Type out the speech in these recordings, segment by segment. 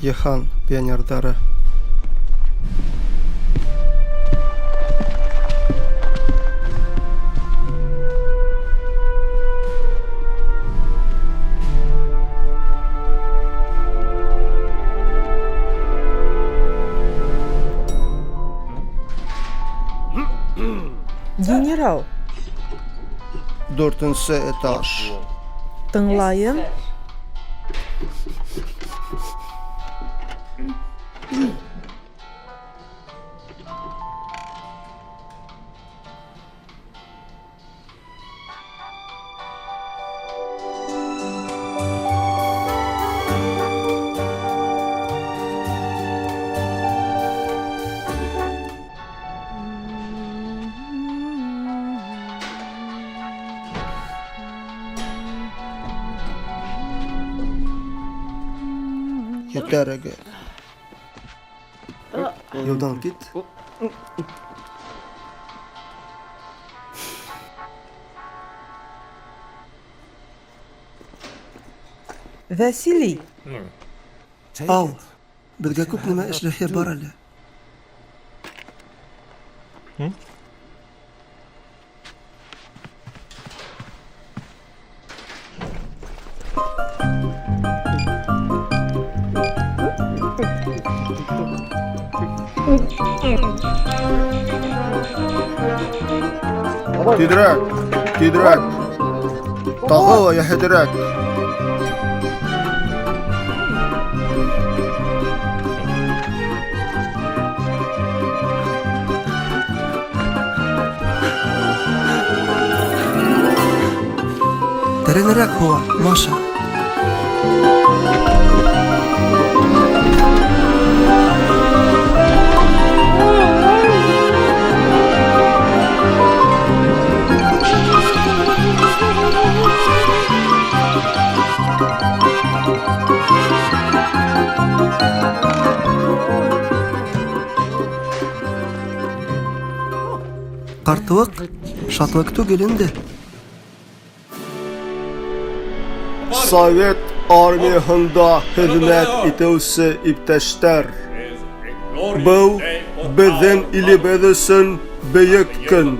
Йыһан пионерҙары. Генерал. Дүртенсе этаж. Тыңлайым. Етәрегеҙ. Юлдан кит. Василий. Ал. Беҙгә күп нәмә эшләйһе бар әле. Тиҙерәк, тиҙерәк. Тағы ла йәһәтерәк. Тәрәнерәк һула, Маша. Ҡартлыҡ шатлыҡ түгел инде. Совет армияһында хеҙмәт итеүсе иптәштәр! Был беҙҙең илебеҙ өсөн бөйөк көн.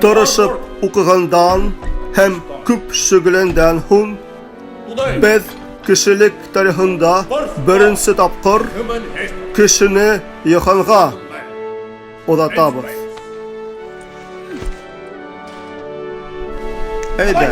Тырышып уҡығандан һәм күп шөғөлләнгәндән һуң, беҙ кешелек тарихында беренсе тапҡыр кешене йыһанға оҙатабыҙ. Әйҙә!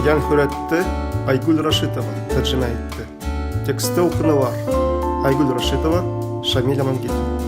Йәнһүрәтте Айгөл Рашитова тәржемә итте. Тексты уҡынылар Айгөл Рашитова, Шамил Амангилдин.